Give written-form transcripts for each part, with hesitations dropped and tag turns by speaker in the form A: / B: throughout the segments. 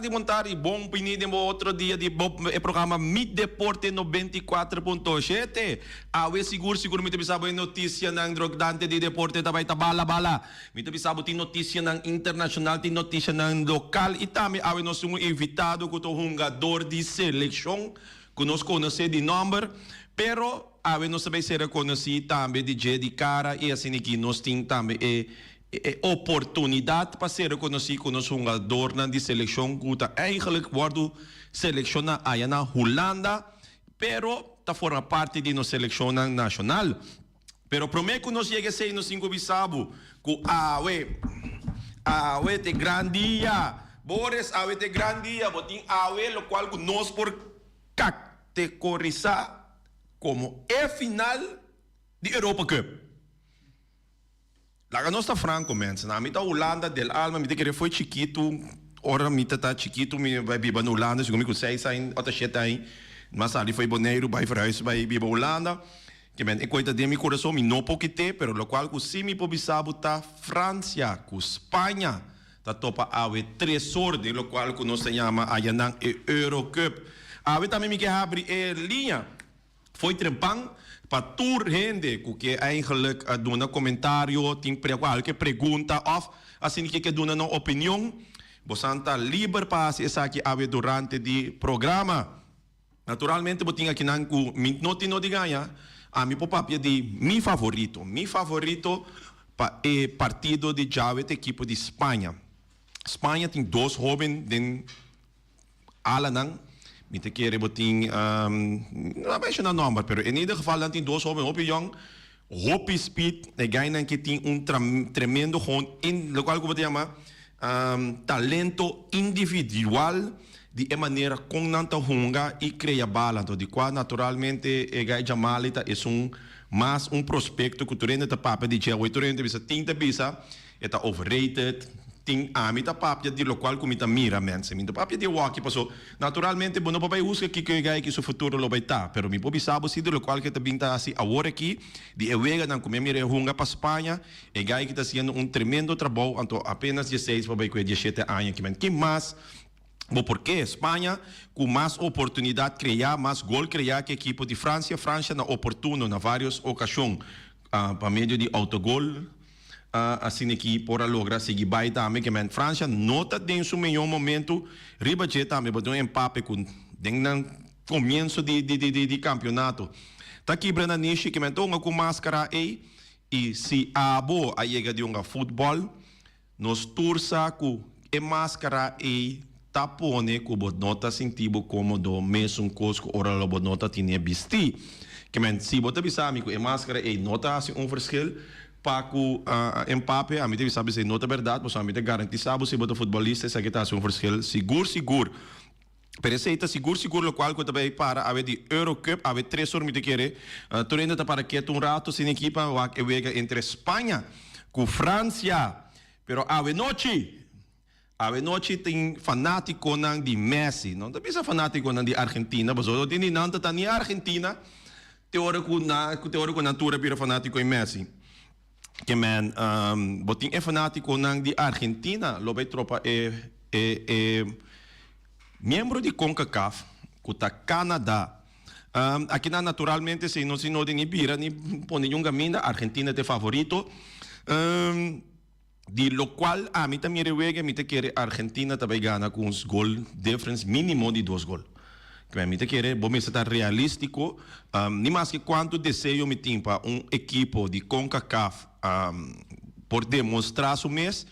A: tardi, bon tardi. Bon bini den bo otro dia di bo e programa Mi Deporte 94.7. Awe sigur sigur mi ta bisa bo e noticianan drogdante di deporte ta bay ta bala bala. Mi ta bisa bo tin noticianan internacional, tin noticianan local y tambe awe nos tin un invitado cu ta un hungador di seleccion cu nos conoce di nomber, pero awe nos ta bay ser reconoci tambe di dje di cara y asina aki nos tin tambe e E oportunidat pa ser rekonosí ku nos hungadornan di selekshon ku ta eigenlijk wòrdu selekshoná aya na Hulanda, pero ta forma parti di nos selekshonnan nashonal. Pero promé ku nos yega esei nos tin ku bisa bo ku awe, awe ta e gran dia. Boris, awe ta e gran dia. Bo tin awe lokual ku nos por kategorisá komo e final di Europa Cup. Laga nos ta franco mensen, ami ta Hulanda del alma, mi ta kere fo'i chikitu, ora mi ta ta chikitu mi bai biba na Hulanda, segun mi ku seis aña ota shete aña, mi a sali fo'i Boneiru bai verhuis bai biba Hulanda, ke men e koi ta den mi kurason, mi no por kit'é, pero lokual ku si mi por bisa bo ta Francia ku Spaña ta topa awe tres or den lokual ku nos ta yama ayanan e Euro Cup. Awe tambe mi ke habri e liña. Fo'i trempan pa tur hende ku ke eigenlijk duna komentario, tin kualke pregunta òf asina ke ke duna nan opinion, bosan ta liber pa hasi esaki awe durante di programa. Naturalmente bo tin akinan ku mi no tin no di gaña, ami por papia di mi favorito. Mi favorito pa e partido di djawe ta ekipo di Spaña. Spaña tin dos hoben den. Alanan, mi ta kere bo tin, no a menciona nomber, pero en ieder geval nan tin dos hoben hopi yong, hopi speed, e gainan ke tin un tremendo gewoon in, locual cu bo ta yama talento individual di e manera con nan ta hunga y crea bala, anto di cua naturalmente e gai Jamali ta esun mas un prospecto cu tur hende ta papia di dje, awor tur hende ta bisa tin ta bisa E ta overrated. Tin ami ta papia di locual cu mi ta mira, mensen. Mi no papia di awaki paso naturalmente bo no por bay husga kico e guy aki su futuro lo bay ta. Pero mi por bisa bo si di locual cu e ta bin ta haci awor aki, di e weganan cu mi a mira e hunga pa Spaña, e guy aki ta haciendo un tremendo trabou, anto apenas dieseis pa bay cu e dieshete aña aki. Men kin mas bo por ke? Spaña cu mas oportunidad crea, mas gol crea cu ekipo di Francia. Francia na oportuno na varios ocasion pa medio di autogol. Asina ki por a logra sigui bai tambe ke men Francia no ta den su mihó momento riba dje tambe bo tin un Mbappe ku den nan komienso di di kampionato ta kibra na nishi ke men ta hunga ku maskara ei i si abo a yega di hunga futbòl nos tur sa ku e maskara ei ta pone ku bo no ta sinti bo kómodo mesun kos ku ora lo bo no ta tine bistí. Ke men, si bo ta bisa mi ku e maskara ei no ta hasi un verschil pa ku Mbappe, ami ta bisa bo esei no ta bèrdat, pasobra ami ta garantisá bo si bo ta futbolista esaki ta hasi un verschil sigur sigur. Pero esei ta sigur sigur lokual ku ta bai para awe di Euro Cup, awe tres or mi ta kere tur hende ta para ketu un rato sin ekipa wak e wega entre Spaña ku Francia. Pero awe nochi! Awe nochi tin fanaticonan di Messi, no ta bisa fanaticonan di Argentina, pasobra no tin di nan ta ta ni Argentina te ora cu nan te ora cu nan tur a bira fanatico di Messi. Ke men bo tin e fanaticonan di Argentina lo bay tropa e e e miembro di Concacaf cu ta Canada. Akinan naturalmente si no si no di ni bira ni pone niun caminda Argentina ta e favorito. Di locual ami ta mira e wega mi ta kere Argentina ta bay gana cu un gol difference minimo di dos gol. Kibè mi ta kere bo mester ta realistico, ni maske cuanto deseo mi tin pa un ekipo di Concacaf por demostra su mes,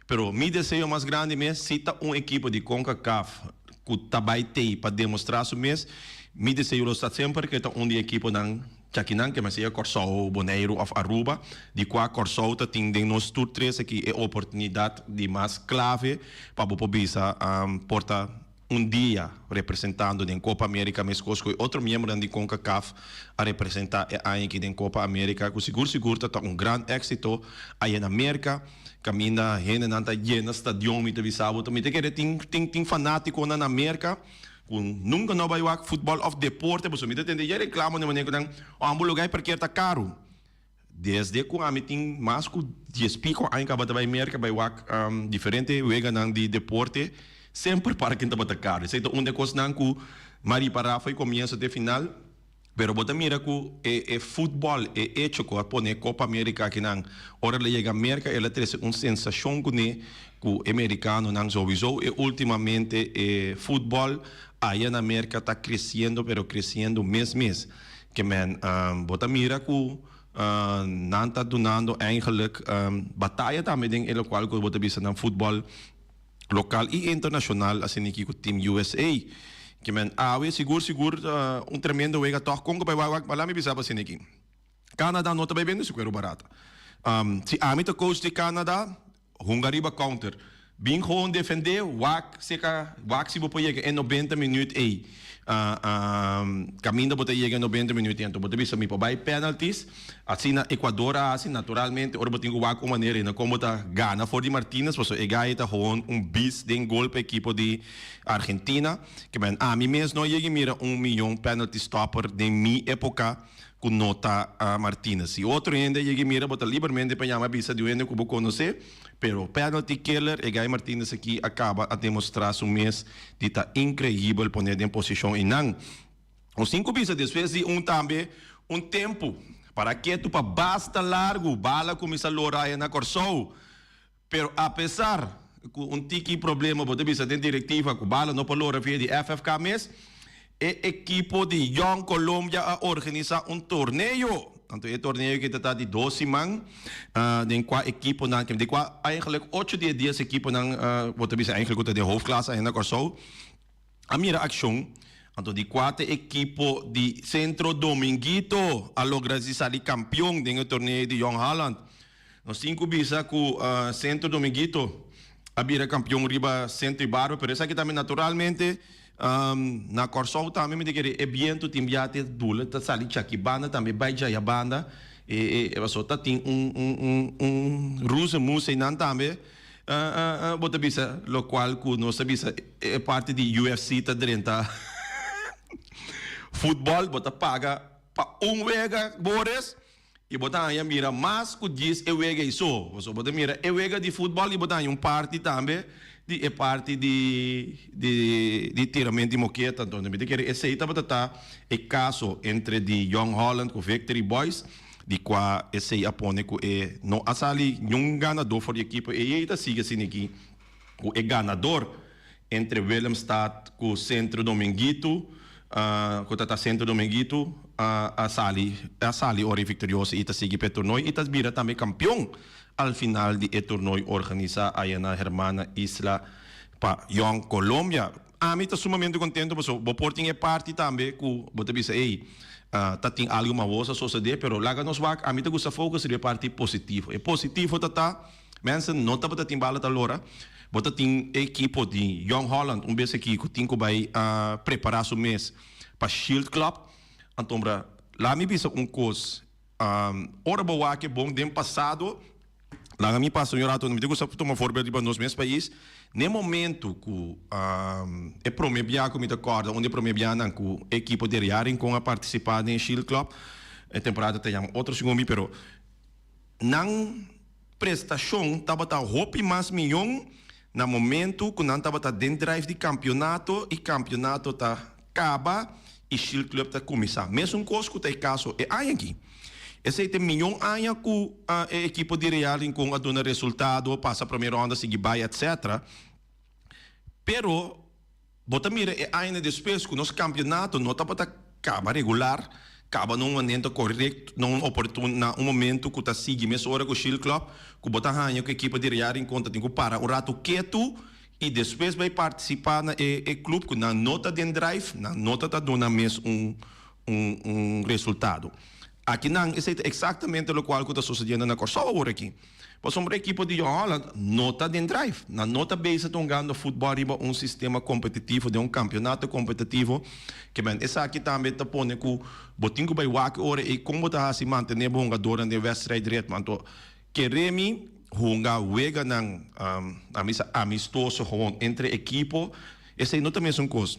A: pero mi deseo mas grandi mes si ta un ekipo di Concacaf cu ta bay tey pa demostra su mes, mi deseo lo sta semper cu e ta un di ekiponan. Djakinan ke mester Kòrsou, Boneiru òf Aruba, di kua Kòrsou ta tin den nos tur tres aki e oportunidat di mas klave pa bo por bisa por ta un dia representando den Kopa Amerika meskos ku e otro miembronan di Concacaf a representá e aña aki den Kopa Amerika ku sigur sigur ta ta un gran éksito aya na Merka kaminda hendenan ta yena stadion mi ta bisa bo mi ta kere tin tin tin fanátikonan na Merka. Ku nunka no bai wak futbòl òf deporte pasobra mi ta tende ya reklamo den manera ku nan ambo lugá e parker ta karu. Desde ku ami tin mas ku dies piko aña kaba ta bai Merka bai wak diferente weganan di deporte. Semper parking tabata caro. Esey ta un di e cosnan cu m'a ripara for e comienzo te final. Pero bo ta mira cu e e futbol, e hecho cu a pone e Copa America akinan, ora el a yega Merca el a trece un sensacion cune cu e mericanonan sowiso e ultimamente e futbol aya na Merca ta creciendo pero creciendo mes mes. Ke men bo ta mira cu nan ta dunando eigenlijk bataya tambe den e locual cu bo ta bisa nan futbol lokal i internashonal asina aki ku Team USA. Ke men awe sigur sigur ta un tremendo wega tòg kon ku bai wak wak bala mi bisa bo asina aki. Canada no ta bai bende su kueru barata. Si ami ta coach di Canada hunga riba counter. Bin gewoon defende wak seka wak si bo por yega e nobenta minuut ei. Kaminda bo ta yega e nobenta minuut ei anto bo ta bisa mi por bai penalties. Asina Ecuador a hasi, naturalmente ora bo tin ku wak un manera i na kon bo ta gana for di Martinez pasobra e guy ta gewoon un beast den gol pa ekipo di Argentina. Ke men ami mes no a yega mira un miyon penalty stopper den mi epoka ku no ta Martinez. Si otro hende a yega mira bo ta libermente pa yama bisa di un hende ku bo konosé, pero penalty killer e guy Martinez aki a kaba a demostra su mes di ta increibel pone den posishon einan. Nos tin ku bisa despues di un tambe un tempu para ketu pa basta largu bala kuminsá lora aya na Kòrsou. Pero apesar ku un tiki problema bo ta bisa den direktiva ku bala no por lora via di FFK mes, e ekipo di Jong Colombia a organisá un torneo. Anto e torneo aki ta ta di dos siman den kua ekiponan, den kua eigenlijk ocho di e dies ekiponan bo ta bisa eigenlijk ku ta den hoofdklasse aya na Kòrsou, A mira akshon, anto di kuater ekipo di Centro Dominguito a logra di sali kampion den e torneo di Jong Holland. Nos tin ku bisa ku Centro Dominguito a bira kampion riba Centro Ibarbo, pero esaki tambe naturalmente na Kòrsou tambe mi ta kere e bientu tin bia te dula ta sali djaki banda tambe bai djaya banda e pasobra ta tin un un un ruzemus einan tambe. Bo ta bisa locual cu nos ta bisa e parti di UFC ta drenta futbol bo ta paga pa un wega Boris y bo ta haya mira mas cu djis e wega ey so pasobra bo ta mira e wega di futbol y bo ta haya un parti tambe di e parti di di tiramento di moketa entonces mi ta kere esey tabata ta e caso entre di Jong Holland cu Victory Boys. Di kua esei a pone ku e no a sali niun ganadó for di ekipo ei ei ta sigui asina aki ku e ganador entre Willemstad ku Centro Dominguito ku ta ta Centro Dominguito a sali a sali ora e viktorioso i ta sigui pa e tornoi i ta bira tambe kampion al final di e tornoi organisá aya na Hermana Isla pa Jong Colombia. Ami ta sumamente contento pasobra bo por tin e parti tambe cu bo ta bisa ey ta tin algo mawoso a sosode pero laga nos wak ami ta gusta focus riba e parti positivo. E positivo ta ta mensen no tabata tin bala ta lora bo ta tin e ekipo di Jong Holland un bes aki cu tin cu bay prepara su mes pa Shield Club antombra laga mi bisa un cos ora bo wak e bon den pasado. Laga mi pasa un rato, mi ta gusta tuma voorbeeld riba nos mes pais. N'e momento ku e prome bia ku mi ta kòrda, un di e prome bianan ku e ekipo di Real Rincon a partisipá den e Shield Club, e temporada ta yama otro segun mi, pero nan prestashon tabata hopi mas miyon na momento ku nan tabata den drive di kampionato i kampionato ta kaba i Shield Club ta kuminsá. Mesun kos ku ta e kaso e aña aki. Esei ta e miyon aña ku e ekipo di Real Rincon a duna resultado, pasa prome ronda, sigui bai etc. Pero bo ta mira e añanan despues ku nos kampionato no tabata kaba regular, kaba na un momento korekto, na un oportun, na un momento ku ta sigui mesora ku Shield Club, ku bo ta haña ku ekipo di Real Rincon ta tin ku para un ratu ketu i despues bai partisipá na e e club ku nan no ta den drive, nan no ta ta duna mes un un un resultado. Akinan esei ta eksaktamente lokual ku ta sosediendo na Kòrsou awor aki. Pasobra e ekipo di Jong Holland no ta den drive. Nan no ta bezig ta hungando futbòl riba un sistema kompetitivo, den un kampionato kompetitivo. Ke men esaki tambe ta pone ku bo tin ku bai wak e ora ei kon bo ta hasi mantené bo hungadornan den wèdstrijdritmo. Anto kere mi hunga weganan, a misa amistoso gewoon entre ekipo, esei no ta mesun kos.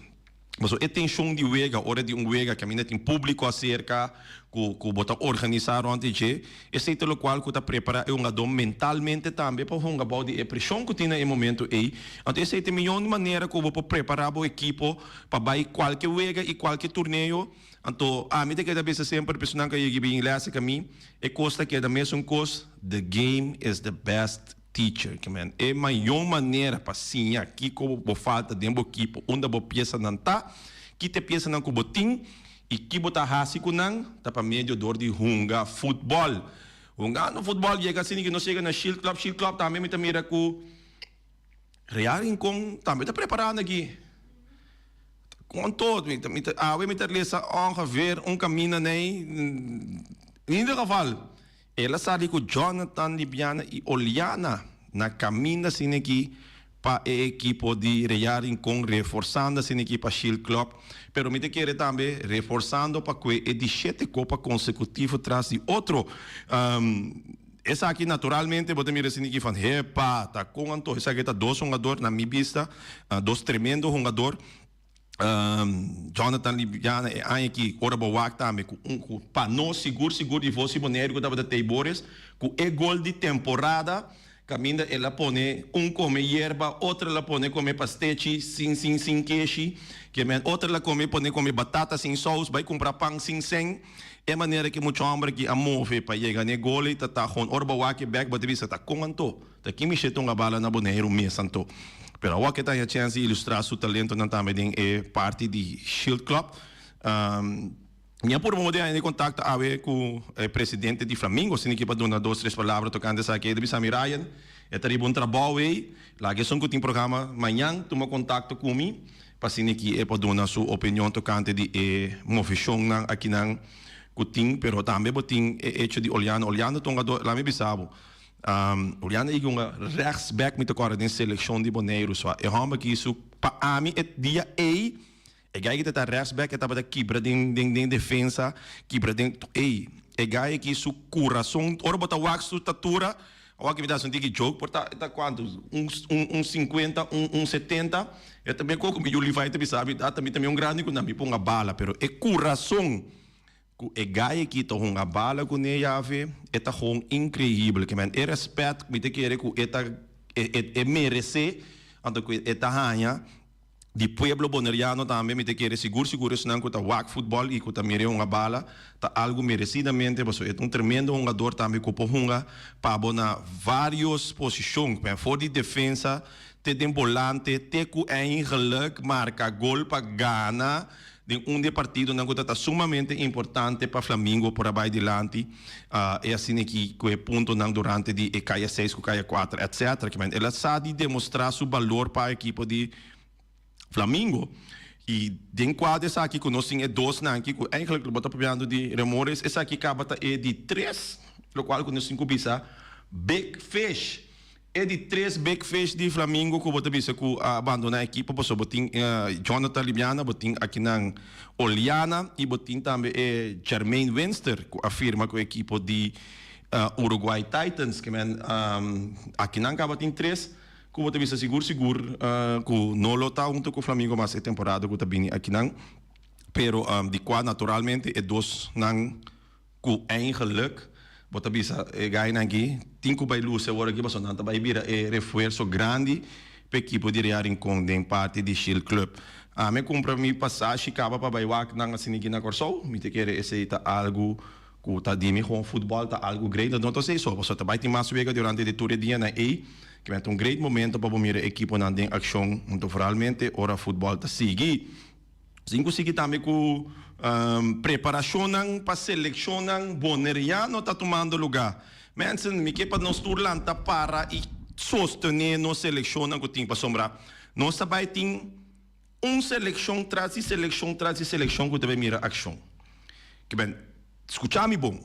A: Pasobra e tenshon di wega, ora di un wega kaminda tin públiko aserka ku ku bo ta organisá rònt di dje, esei ta lokual ku ta prepará e hungadó mentalmente tambe pa hunga bou di e preshon ku tin na e momento ei. Anto esei ta e mihó manera ku bo por prepará bo ekipo pa bai kualke wega i kualke torneo. Anto ami ta keda bisa semper personan ku a yega bin lès ku mi, e kos ta keda mesun kos, the game is the best Teacher, ke men e mayon manera pa siña kiko bo falta den bo ekipo, unda bo piesanan ta, ki ta e piesanan ku bo tin i ki bo ta hasi ku nan, ta pa medio dor di hunga futbòl. Hungando futbòl yega asina ku nos yega na Shield Club, Shield Club tambe mi ta mira ku Real Rincon tambe ta preparando aki. Kon tot, mi ta, mi ta, awe mi ta lesa ongeveer un kaminda nei, in ieder geval. El a sali ku Jonathan, Libiana i Oliana na kaminda asina aki pa e ekipo di Real Rincon reforsando asina aki pa Shield Club, pero mi ta kere tambe reforsando pa kue e di shete kopa konsekutivo tras di otro. Esaki naturalmente bo ta mira asina aki van hepa ta kon anto esaki ta dos hungador na mi bista dos tremendo hungador. Jonathan Libiana e aña aki ora bo wak tambe ku un ku pa nos sigur sigur di vos i Boneiru ku tabata tei Boris ku e gol di temporada kaminda el a pone un kome yerba otro el a pone kome pastechi sin sin sin keshi ke men otro el a kome pone kome batata sin sous bai kumpra pan sin sen e manera ku e mucha homber aki a move pa yega na e gol ei ta ta hon ora bo wak e bek bo ta bisa ta kon anto. Ta ki Michel ta un abala na Boneiru mes anto. Pero awor ke ta haña chèns di ilustrá su talentonan tambe den e parti di Shield Club. Mi a purba modo di haña di kontakto awe ku e presidente di Flamingo, asina ki pa duna dos tres palabra tokante esaki. E ta bisa mi, Ryan, e ta riba un trabou ei, laga esun ku tin programa mañan tuma kontakto ku mi pa asina ki e por duna su opinion tokante di e moveshonnan akinan ku tin. Pero tambe bo tin e echo di Oliano. Oliano ta un gador, laga mi bisa bo, Juliana Igi un rechtsback mi ta kòrda den selekshon di Boneiru so e hòmber ki su pa ami e dia ei e guy ki ta ta rechtsback e tabata kibra den den den defensa kibra den ey e guy aki su kurason ora bo ta wak su statura awor ki mi ta hasi un tiki joke por ta e ta kuantu un un un sinkuenta un un setenta e ta mekor ku mi yu Levi ta bisa mi tata mi ta mi un grandi ku nan mi ponga bala pero e kurason Ku e gai aki ta hunga bala ku ne yave e ta gewoon increíbel ke men e respet mi ta kere ku e ta e merece anto ku e ta haña di pueblo boneriano tambe mi ta kere sigur sigur esnan ku ta wak futbol y ku ta mira e hunga bala ta algo merecidamente pasobra e ta un tremendo hungador tambe ku por hunga pa bo na varios posicion for di defensa te den bolante te ku eigenlijk marka gol pa gana Den un di e partidonan ku ta ta sumamente importante pa Flamingo por a bai dilanti e asina aki ku e puntonan durante di e kaya seis ku kaya kuater etcetera. Kimen el a sa di demostrá su balor pa e ekipo di Flamingo i den kuadro esaki ku nos tin e dosnan aki ku eigenlijk lo bo ta papiando di Remores esaki kaba ta e di tres lokual ku nos tin ku bisa big fish. E di tres big fish di Flamingo ku bo ta bisa ku a bandona ekipo pasobra bo tin Jonathan Libiana, bo tin akinan Oliana i bo tin tambe e Jermaine Winster ku a firma ku ekipo di Uruguay Titans. Ke men akinan kaba tin tres ku bo ta bisa sigur sigur ku no lo ta hunto ku Flamingo mas e temporada ku ta bini akinan pero di kua naturalmente e dos nan Ku eigenlijk bo ta bisa e gainan aki tin ku bai lusi awor aki pasobra nan ta bai bira e refuerso grandi pa ekipo di Real Rincon den parti di Shield Club. Ami a kumpra mi pasashi kaba pa bai wak nan asina aki na Kòrsou. Mi ta kere esei ta algu ku ta di mi gewoon futbòl ta algu great. No ta esei so pasobra ta bai tin mas wega durante di tur e dianan ei. Kimen ta un great momento pa bo mira ekiponan den akshon hunto vooralmente ora futbòl ta sigui. Sin ku sigui tambe ku preparashonnan pa selekshonnan boneriano ta tumando lugá. Mensen, mi ke pa nos tur lanta para i sostené nos selekshonnan ku tin pasobra nos ta bai tin un selekshon tras di selekshon tras di selekshon ku ta bai mira akshon. Ke ben, skucha mi bon.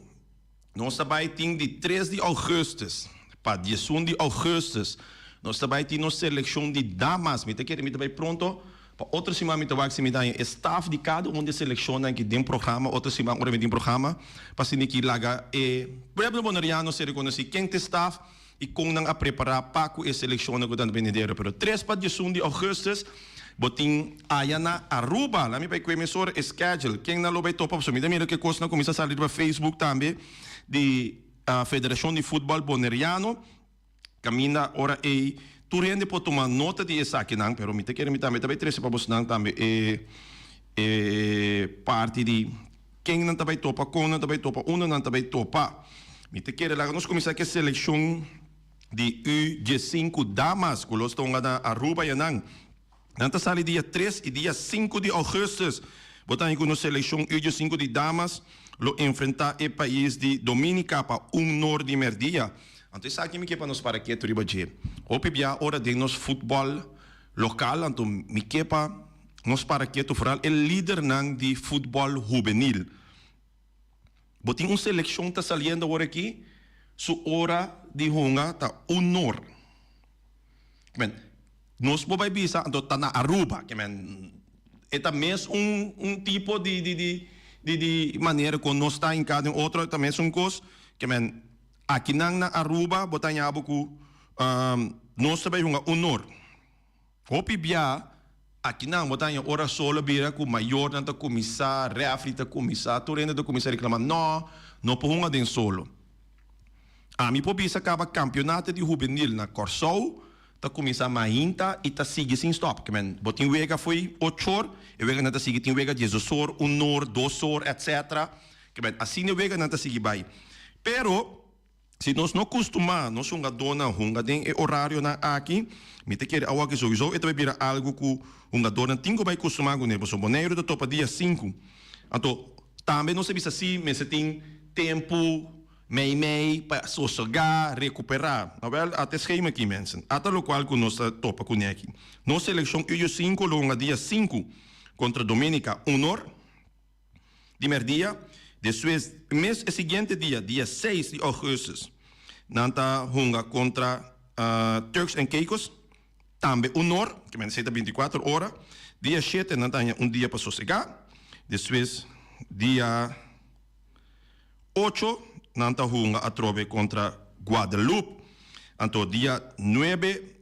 A: Nos ta bai tin di tres di augustus pa diesun di augustus nos ta bai tin nos selekshon di damas. Mi ta kere mi ta bai pronto pa otro siman mi ta wak si mi ta haña e staf di kada un di e selekshonnan aki den programa otro siman ora mi tin programa pa asina ki laga e pueblo boneriano ser rekonosí ken ta e staf i kon nan a prepará pa ku e selekshonnan ku ta benidero. Pero tres pa diesun di augustus. Bo tin aya na Aruba. Laat mi bai kue mesora e schedule. Ken nan lo bai topa pasobra mi ta mira ku e kosnan kuminsá sali riba Facebook tambe di Federashon di Futbòl Boneriano. Kaminda ora ei tur hende por tuma nota di esakinan, pero mi ta kere mi tambe ta bai trese pa bosnan tambe e e parti di ken nan ta bai topa, kon nan ta bai topa, unda nan ta bai topa. Mi ta kere laga nos kuminsá ku e selekshon di U diesinku damas ku los ta hunga na Aruba yanan. Nan ta sali dia tres i dia sinku di ougùstùs. Bo ta haña ku nos selekshon U diesinku di damas lo enfrentá e pais di Dominica pa un nor di mèrdia. Anto esaki mi ke pa nos para ketu riba dje. Hopi bia ora den nos futbòl lokal anto mi ke pa nos para ketu foral e lidernan di futbòl hubenil. Bo tin un selekshon ta saliendo awor aki, su ora di hunga ta un nor. Men, nos por bai bisa anto ta na Aruba, ke men e ta mes un un tipo di di di di di manera ku nos ta hinká den otro, e ta mes un kos, ke men akinan na Aruba bo ta haña bo ku nos ta bai hunga un nor. Hopi bia akinan bo ta haña ora solo bira ku mayornan ta kuminsá, rèfri ta kuminsá, tur hende ta kuminsá reklamá, nò, no por hunga den solo. Ami por bisa kaba kampionato di hubenil na Kòrsou ta kuminsá mainta i ta sigui sin stòp. Ke men, bo tin wega fo'i ochor, e weganan ta sigui, tin wega diesdos or, un or, dos or, etcetera. Ke men, asina e weganan ta sigui bai. Pero. Si nos no kustumá nos hungadónan hunga den e orarionan aki, mi ta kere awor ki souiso e ta bai bira algu ku hungadónan tin ku bai kustumá kuné, pasobra Boneiru ta topa dia sinku. Anto, tambe nos a bisa si mester tin tempu meimei pa sosegá, rekuperá. Awèl, ata e skema aki, mensen. Ata lokual ku nos ta topa kuné aki. Nos selekshon Uyo sinku lo hunga dia sinku kontra Dominica un or. Di merdia, despues mes e siguiente dia, dia seis di augustus, nan ta hunga kontra Turks and Caicos, tambe un or, ke men esei ta bintikuater ora. Dia shete nan ta haña un dia pa sosegá, despues dia ocho nan ta hunga atrobe kontra Guadeloupe, anto dia nuebe,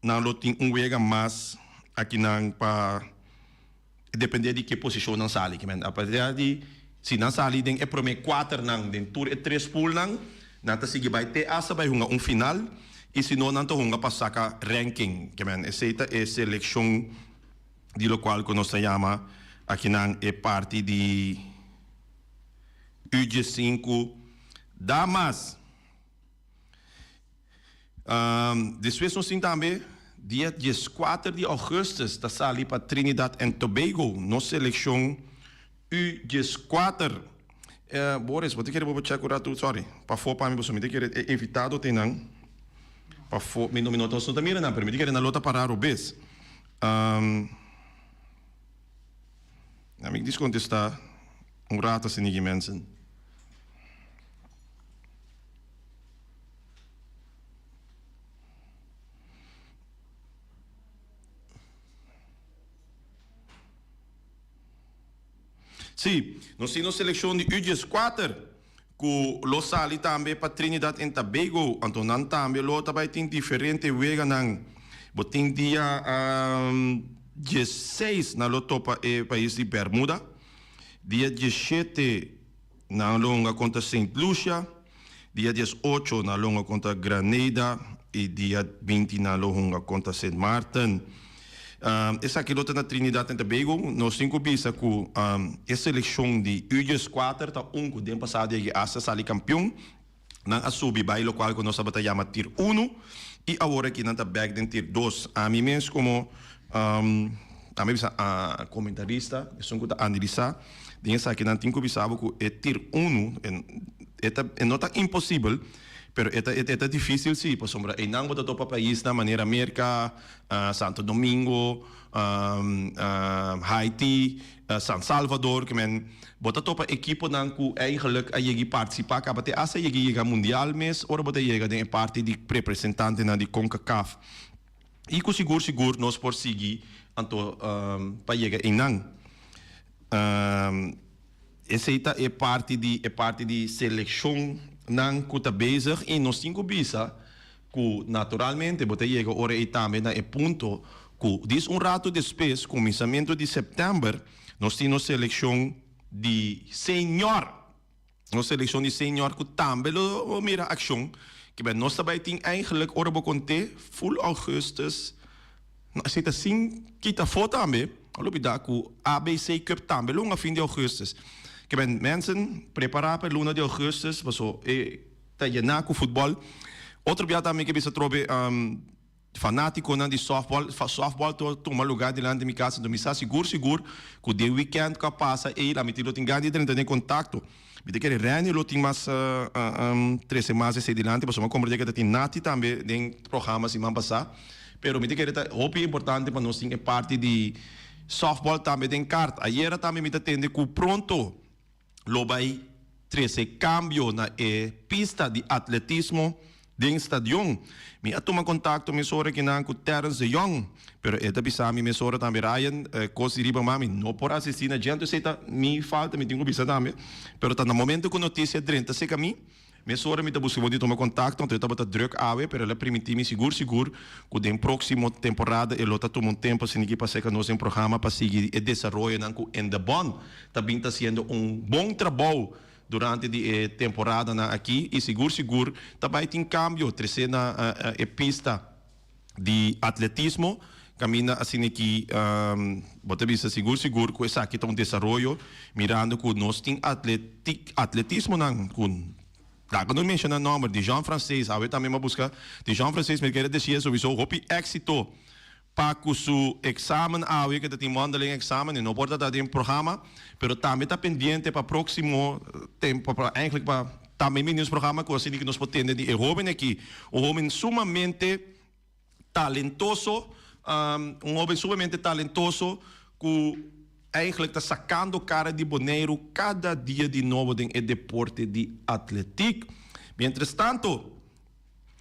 A: Nan lo tin un wega mas akinan pa depende di ke posishon nan sali. Ke men apesar di si nan sali den e prome kuaternan den tur e tres poolnan, nan ta sigui bai te asta bai hunga un final i si no nan ta hunga pa saka ranking. Ke men esei ta e selekshon di lokual ku nos ta yama akinan e parti di U diesinku damas. Despues nos tin tambe dia dieskuater di augustus ta sali pa Trinidad and Tobago nos selekshon U dieskuater. Boris, bo ta kere bo por check un ratu, sorry, pafó pa mi pasobra mi ta kere e invitado tin nan pafó, mi no nos no ta mira nan pero mi ta kere nan lo ta pará robes. Mi diskontestá un rato asina ki mensen. Sí, nos tin nos selekshon di U dieskuater ku lo sali tambe pa Trinidad and Tobago, anto nan tambe lo ta bai tin diferente weganan. Bo tin dia diesseis nan lo topa e pais di Bermuda, dia diesshete Nan lo hunga kontra Saint Lucia, dia diesocho nan lo hunga kontra Granada i dia binti nan lo hunga kontra Sint Maarten. Esaki lo ta na Trinidad and Tobago. Nos tin ku bisa ku e selekshon di U dieskuater ta un ku den pasado yegi asta sali kampion. Nan a subi bai lokual ku nos tabata yama Tier unu i awor aki nan ta bèk den Tier dos. Ami mes komo ami bisa komentarista, esun ku ta analisá den esaki nan tin ku bisa bo ku e Tier unu e ta e no ta imposibel pero e ta e ta difísil si pasobra einan bo ta topa paisnan manera Merka, Santo Domingo, Haiti, San Salvador, ke men bo ta topa ekiponan ku eigenlijk a yegi partisipá kaba te asta yegi yega mundial mes ora bo ta yega den e parti di representantenan di Concacaf. I ku sigur sigur nos por sigui anto pa yega einan. Esei ta e parti di e parti di selekshonnan ku ta bezig i nos tin ku bisa ku naturalmente bo ta yega ora ei tambe na e punto. ku dis un ratu despues, kuminsamentu di sèptèmber, nos tin nos selekshon di senior. Nos selekshon di senior ku tambe lo mira akshon. Kiben nos ta bai tin eigenlijk ora bo kont'é full augustus, no esei ta sin kita afó tambe, no lubidá ku ABC Cup tambe lo hunga fin di augustus. Kiben mensen prepará pa e luna di augustus paso e ta yená ku futbòl. Otro bia tambe ke bisa atrobe. Fanátikonan di sòftbòl, Sòftbòl ta tuma lugá dilanti mi kas, enton mi sa sigur sigur ku den wikènt ku a pasa ei la mi tin lo tin gana di drenta den kontakto. Mi ta kere Renny lo tin mas trese mas esei dilanti pasobra mi a komprendé ku ta tin Nati tambe den programa siman pasá. Pero mi ta kere ta hopi importante pa nos tin e parti di sòftbòl tambe den kart. Ayera tambe mi ta tende ku pronto lo bai trese kambio na e pista di atletismo den stadion. Mi a tuma kontakto mesora kinan ku Terrence de Jong, pero e ta bisa mi mesora tambe, Ryan, kos di riba mami no por asistí na djento, esei ta mi falta, mi tin ku bisa tambe. Pero ta na momento ku notisia drenta serka mi, Mesora mi ta buska bo di tuma kontakto, anto e tabata drùk awe, pero el a primintí mi sigur sigur ku den próksimo temporada e lo ta tuma un tempu asin'aki pa seka nos den programa pa sigui e desaroyonan ku Indebon ta bin ta hasiendo un bon trabou durante di e temporadanan aki i sigur sigur ta bai tin kambio tresé na e pista di atletismo kaminda asin'aki bo ta bisa sigur sigur ku esaki ta un desaroyo mirando ku nos tin atletismonan ku laga nos menshoná nòmber di Jean Francees awe tambe mi a buska di Jean Francees mi kere desia souiso hopi éksito pa ku su eksamen awe ke ta tin mondeling eksamen e no por ta ta den programa pero tambe ta pendiente pa próksimo tempo pa eigenlijk pa Tambe mi nos programa cu asina cu nos por tende di e hoben aki, un hoben sumamente talentoso, un hoben sumamente talentoso cu eigenlijk ta sacando cara di Boneiru cada dia di nobo den e deporte di atletiek. Mientras tanto,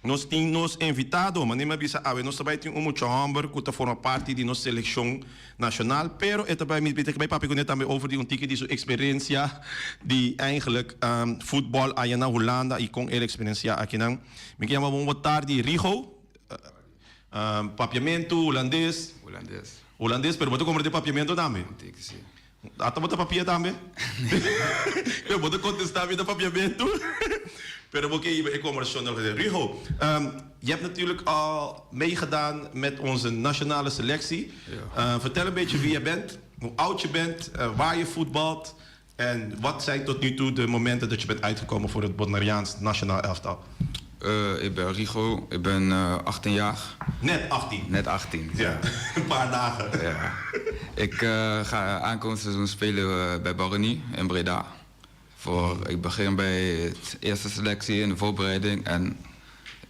A: Nos tin nos invitado, manera mi a bisa awe nos ta bai tin un mucha homber cu ta forma parti di nos seleccion nacional, pero e ta bai, mi ta bai papia cune tambe over di un tiki di su experiencia di eigenlijk futbol aya na Hulanda y con el experiencia akinan. Mi ke yama bo un bo tardi Rigo, papiamento, Hulandes.
B: Hulandes.
A: Hulandes, pero bo ta comprende papiamento tambe?
B: Un tiki si.
A: Ata bo ta papia tambe? Pero bo ta contesta mi ta papiamentu. Pero bo ke hiba e conversacion nog eens. Rigo, je hebt natuurlijk al meegedaan met onze nationale selectie. Vertel een beetje wie je bent, hoe oud je bent, waar je voetbalt en wat zijn tot nu toe de momenten dat je bent uitgekomen voor het Bonaireaans nationaal elftal?
B: Ik ben Rigo, ik ben 18 jaar.
A: Net 18?
B: Net 18,
A: ja. Een paar dagen.
B: Ja. Ik ga aankomend seizoen spelen bij Baronie in Breda. Voor, ik begin bij het eerste selectie in de voorbereiding en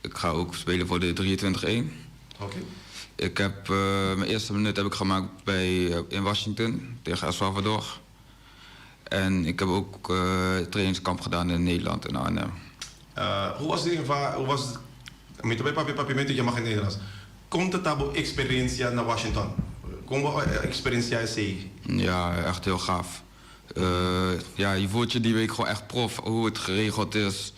B: ik ga ook spelen voor de 23-1.
A: Oké.
B: Ik heb, mijn eerste minuut heb ik gemaakt bij, in Washington tegen El Salvador. En ik heb ook trainingskamp gedaan in Nederland in Arnhem.
A: Hoe was de erva, hoe was, mi ta bay papia papiamento ya mag in Nederlands. Kon ta ta bo experiencia na Washington? Kon bo a experiencia esey?
B: Ja, echt heel gaaf. Ja, je voelt je die week gewoon echt prof, hoe het geregeld is.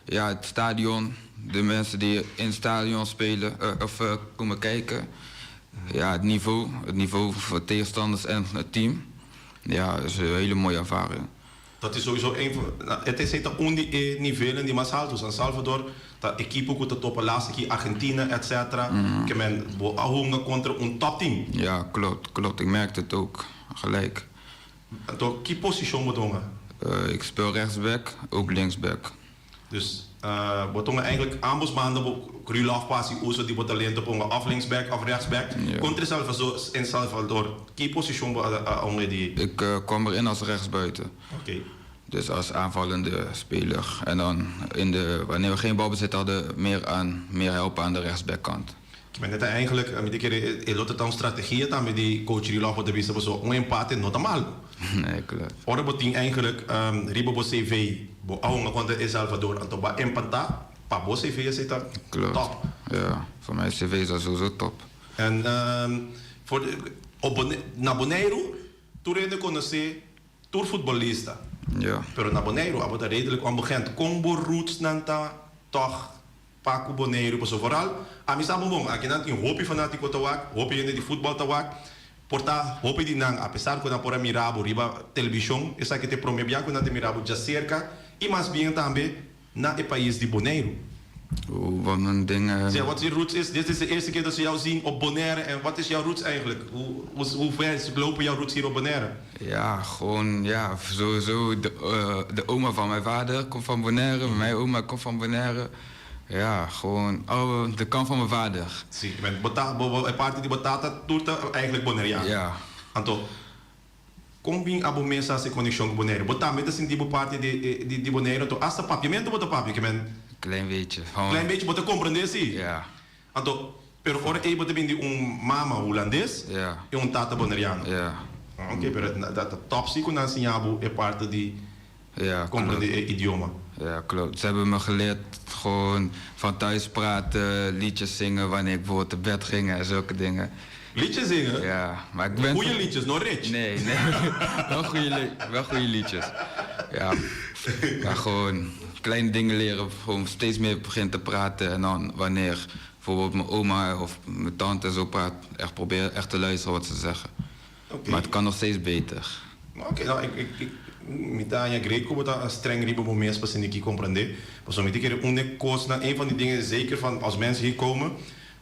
B: Ja, het stadion, de mensen die in het stadion spelen of komen kijken. Ja, het niveau, het niveau voor tegenstanders en het team. Ja, is een hele mooie ervaring.
A: Dat is sowieso een van, nou, het is ta un di e nivelnan di mas haltu. San Salvador ta ekipo ku ta topa laatste ki Argentina et cetera. Ke men bo a hunga kontra un top team.
B: Ja, klopt, klopt. Ik merkte het ook gelijk.
A: Anto ki posishon bo ta hunga?
B: Ik speel rechtsback, ook linksback.
A: Dus bo ta hunga eigenlijk ambos banda bo Rulaf pa hasi uso di bo talento pa hunga of linksback of rechtsback. Kontra Salvador en Salvador ki posishon bo a hunga di?
B: Ik kwam erin als rechtsbuiten.
A: Oké.
B: Dus als aanvallende speler. En dan in de, wanneer we geen balbezit hadden, meer, aan, meer helpen aan de rechtsbackkant.
A: Ki men ta eigenlijk, mi ta kere e lo ta ta un strategia tambe di coach Rulaf bo ta bisa pasobra un empate no ta malo.
B: Nee, klopt.
A: Ora bo tin eigenlijk riba bo CV bo a hunga kontra El Salvador anto bo a empatá, pa bo CV esei ta
B: Klopt.
A: top.
B: Ja, voor mijn CV is dat sowieso top.
A: En voor de, op Bone, na Boneiru tur hende konosé tur futbolista.
B: Ja.
A: Pero na Boneiru abo ta redelijk onbekend. Kon bo rootsnan ta tòg? pa ku Boneiru pasobra vooral ami sa bon bon akinan tin hopi fanatiko ta wak, hopi hende di futbòl ta wak, por ta hopi di nan apesar ku nan por a mira bo riba televishon esaki ta e prome bia ku nan ta mira bo djaserka i mas bien tambe na e pais di Boneiru.
B: Hoe wat mijn dingen.
A: Zeg, wat je roots is, dit is de eerste keer dat ze jou zien op Bonaire en wat is jouw roots eigenlijk? Hoe, hoe, hoe ver lopen jouw roots hier op Bonaire?
B: Ja, gewoon, ja, sowieso. De, de oma van mijn vader komt van Bonaire, mijn oma komt van Bonaire. Ja, gewoon, oh, de kant van mijn vader.
A: Si, bo bo ta, bo, bo, e parti di bo tata tur ta eigenlijk Bonaireano.
B: Ja.
A: Anto, kon bin abo mes hasi konekshon ku Boneiru? Bo tambe ta sinti bo parti di, di, di Boneiru, anto asta papiamentu bo ta papia, ke men.
B: Klein beetje.
A: Klein beetje, bo ta komprendé si.
B: Ja.
A: Anto, pero ora ei bo ta bin di un mama hulandes
B: Ja.
A: i un tata boneriano.
B: Ja.
A: Oké, pero ta top si ku nan siña bo e parti di
B: Ja, klopt.
A: Comprende e idioma.
B: Ja, klopt. Ze hebben me geleerd gewoon van thuis praten, liedjes zingen wanneer ik bijvoorbeeld te bed ging en zulke dingen.
A: Liedjes zingen?
B: Ja, maar ik ben...
A: Goeie liedjes, no rich?
B: Nee, nee. Wel goeie wel goeie liedjes. Ja, maar gewoon kleine dingen leren, gewoon steeds meer begin te praten. En dan wanneer bijvoorbeeld mijn oma of mijn tante zo praat, echt proberen echt te luisteren wat ze zeggen.
A: Oké.
B: Maar het kan nog steeds beter.
A: Oké, nou, ik, ik, ik, mi ta haña great ku bo ta streng riba bo mes pa sinti ki komprendé. Pasobra mi ta kere un e kosnan, een van die dingen zeker van als mensen hier komen,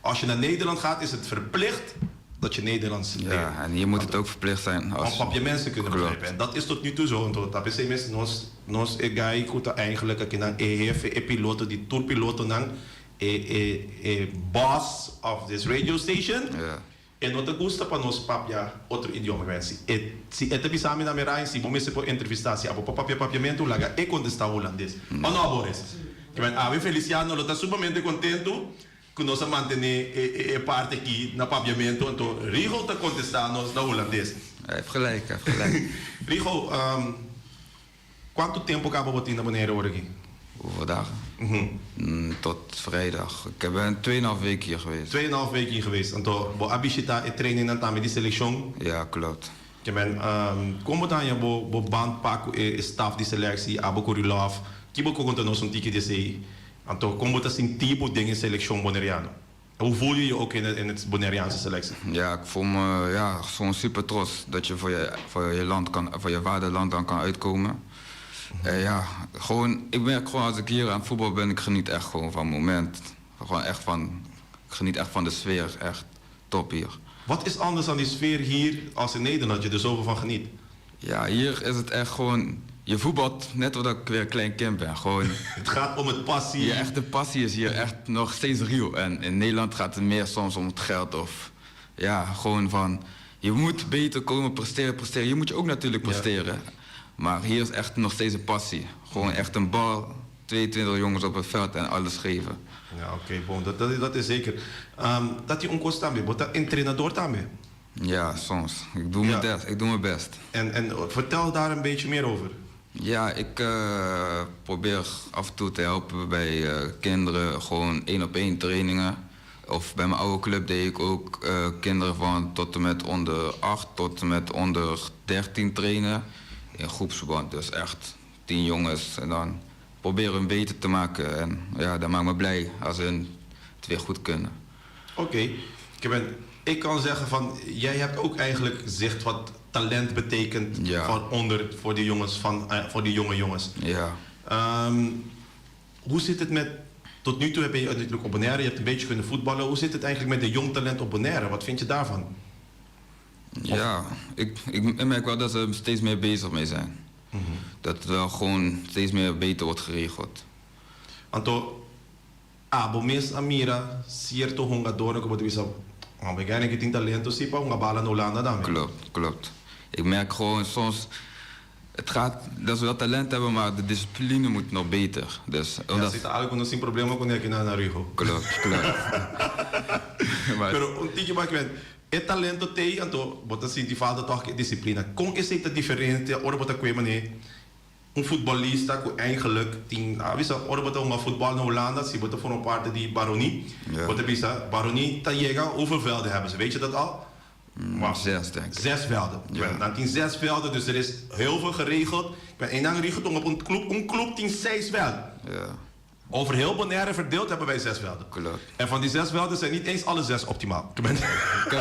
A: als je naar Nederland gaat is het verplicht dat je Nederlands leert.
B: Ja, en hier moet het ook verplicht zijn. Als...
A: Om papiaments te kunnen
B: Klopt.
A: begrijpen. En dat is tot nu toe zo. Anto ta p'esei mes nos, nos e gai ku ta eigenlijk akinan e hefe, e piloto di tur pilotonan, e, e, e boss of this radio station.
B: Ja.
A: E no ta gusta pa nos papia otro idioma ku si e si e ta bisa mi na mi rai si bo mester por entrevista si abo por papia papiamentu laga e kontesta hulandes o no Boris? Ke men awe Feliciano lo ta sumamente kontentu ku nos a mantene e e e parti aki na papiamentu anto Rigo ta kontesta nos na hulandes.
B: Hij heeft gelijk, hij heeft gelijk.
A: Rigo, Cuanto tempo caba bo tin na Bonaire ora aki?
B: Hoeveel dagen? Tot vrijdag. Ik ben tweeënhalf week hier geweest.
A: Tweeënhalf week hier geweest. Anto bo a bishita e trainingnan tambe di seleccion?
B: Ja, klopt.
A: Ke men, con bo ta haña bo bo band pa cu e staf di selectie, abo cu Rulaf? Ki bo conta nos un tiki di esey? Anto con bo ta sinti bo den e seleccion Boneriano? Hoe voel je je ook in in het Bonaireaanse selectie?
B: Ja, ik voel me ja, gewoon super trots dat je voor je, voor je land kan, voor je vaderland dan kan uitkomen. En ja, gewoon, ik merk gewoon als ik hier aan voetbal ben, ik geniet echt gewoon van het moment. Gewoon echt van, ik geniet echt van de sfeer, echt top hier.
A: Wat is anders aan die sfeer hier als in Nederland, dat je er zoveel van geniet?
B: Ja, hier is het echt gewoon, je voetbalt net alsof ik weer een klein kind ben. Gewoon,
A: Het gaat om het passie.
B: Ja, echt de passie is hier echt nog steeds real. En in Nederland gaat het meer soms om het geld of... Ja, gewoon van... Je moet beter komen, presteren, presteren. Hier moet je ook natuurlijk presteren. Maar hier is echt nog steeds een passie. Gewoon echt een bal, 22 jongens op het veld en alles geven.
A: Ja, oké, bon, dat, dat, dat is zeker. Dat die un kos tambe, bo ta entrenador tambe?
B: Ja, soms. Ik doe mijn best. Ik doe mijn best.
A: En, en vertel daar een beetje meer over.
B: Ja, ik probeer af en toe te helpen bij kinderen, gewoon één op één trainingen. Of bij mijn oude club deed ik ook kinderen van tot en met onder 8 tot en met onder 13 trainen. In groepsverband, dus echt 10 jongens. En dan proberen hun beter te maken. En ja, dat maakt me blij als hun het weer goed kunnen.
A: Oké, ik ik kan zeggen van, jij hebt ook eigenlijk zicht wat talent betekent van onder voor die jongens, van, voor die jonge jongens.
B: Ja.
A: Hoe zit het met, tot nu toe heb je natuurlijk op Bonaire, je hebt een beetje kunnen voetballen. Hoe zit het eigenlijk met de jong talent op Bonaire? Wat vind je daarvan?
B: Ja, ik, ik merk wel dat ze er steeds meer bezig mee zijn. Dat het wel gewoon steeds meer beter wordt geregeld.
A: Anto, abo mes a mira cierto hungadornan ku bo ta bisa, Oh, mi gana ki tin talento si pa hunga bala na Hulanda tambe.
B: Klopt, klopt. Ik merk gewoon soms, het gaat dat ze wel talent hebben, maar de discipline moet nog beter. Dus,
A: Ja,
B: omdat...
A: si ta algo nos tin problema kuné aki na Rigo.
B: Klopt, klopt. Maar
A: Pero un tiki mas e talento t'ei, anto bo ta sinti falta tòg e disciplina. Kon esei ta diferente ora bo ta kue manera Un futbolista ku eigenlijk tin a bisa ora bo ta hunga futbòl na Hulanda si bo ta forma parti di Baronie bo ta bisa Baronie ta yega hoeveel velden hebben ze weet je dat al?
B: Zes denk ik.
A: Zes velden. Nan tin zes velden dus er is heel veel geregeld. Ik ben eenang regelt om op un club un club tin seis velden. Over heel Bonaire verdeeld hebben wij zes velden.
B: Klopt.
A: En van die zes velden zijn niet eens alle zes optimaal.
B: Ik heb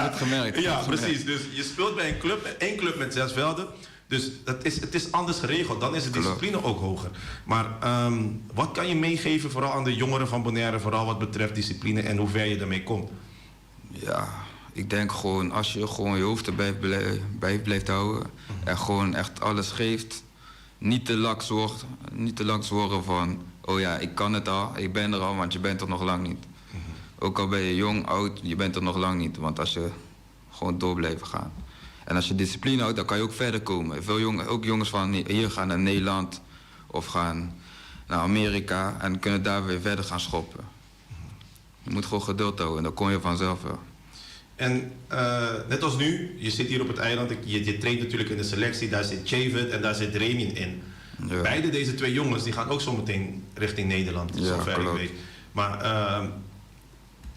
B: het gemerkt. Ik
A: Ja,
B: heb het gemerkt.
A: precies. Dus je speelt bij een club, één club met zes velden. Dus dat is, het is anders geregeld. Dan is de discipline ook hoger. Maar wat kan je meegeven, vooral aan de jongeren van Bonaire, vooral wat betreft discipline en hoe ver je daarmee komt?
B: Ja, ik denk gewoon als je gewoon je hoofd erbij bij blijft houden en gewoon echt alles geeft, niet te laks wordt, niet te laks worden van, oh ja, ik kan het al, ik ben er al, want je bent er nog lang niet. Ook al ben je jong, oud, je bent er nog lang niet, want als je gewoon door blijft gaan. En als je discipline houdt, dan kan je ook verder komen. Veel jongen, ook jongens van hier gaan naar Nederland of gaan naar Amerika en kunnen daar weer verder gaan schoppen. Je moet gewoon geduld houden en dan kom je vanzelf wel.
A: En net als nu, je zit hier op het eiland, je traint natuurlijk in de selectie, daar zit Javid en daar zit Remin in. Beide deze twee jongens die gaan ook zo meteen richting Nederland, zover ik weet. Maar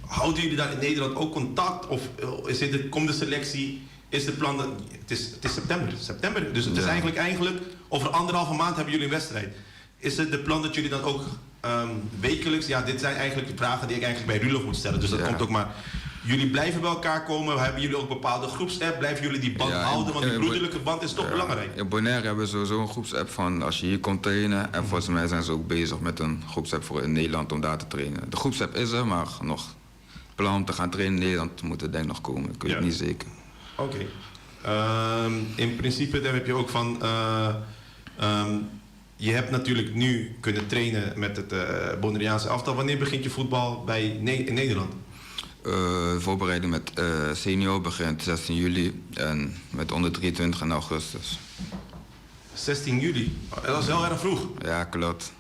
A: houden jullie daar in Nederland ook contact? Of komt de selectie, is de plan, dat, het is september, september. Dus het is eigenlijk over anderhalve maand hebben jullie een wedstrijd. Is het de plan dat jullie dan ook wekelijks, ja, dit zijn eigenlijk de vragen die ik eigenlijk bij Roelof moet stellen, dus dat komt ook maar. Jullie blijven bij elkaar komen, hebben jullie ook bepaalde groepsapp? Blijven jullie die band houden? Want die broederlijke band is toch belangrijk.
B: In Bonaire hebben we sowieso een groepsapp van als je hier komt trainen. En volgens mij zijn ze ook bezig met een groepsapp voor in Nederland om daar te trainen. De groepsapp is er, maar nog plan om te gaan trainen in Nederland moet er denk ik nog komen. Ik weet het niet zeker.
A: Oké. In principe daar heb je ook van... je hebt natuurlijk nu kunnen trainen met het Bonaireaanse elftal. Wanneer begint je voetbal in Nederland?
B: Voorbereiding met senior begint 16 juli en met onder 23 in augustus.
A: 16 juli? Dat is heel erg vroeg.
B: Ja, klopt.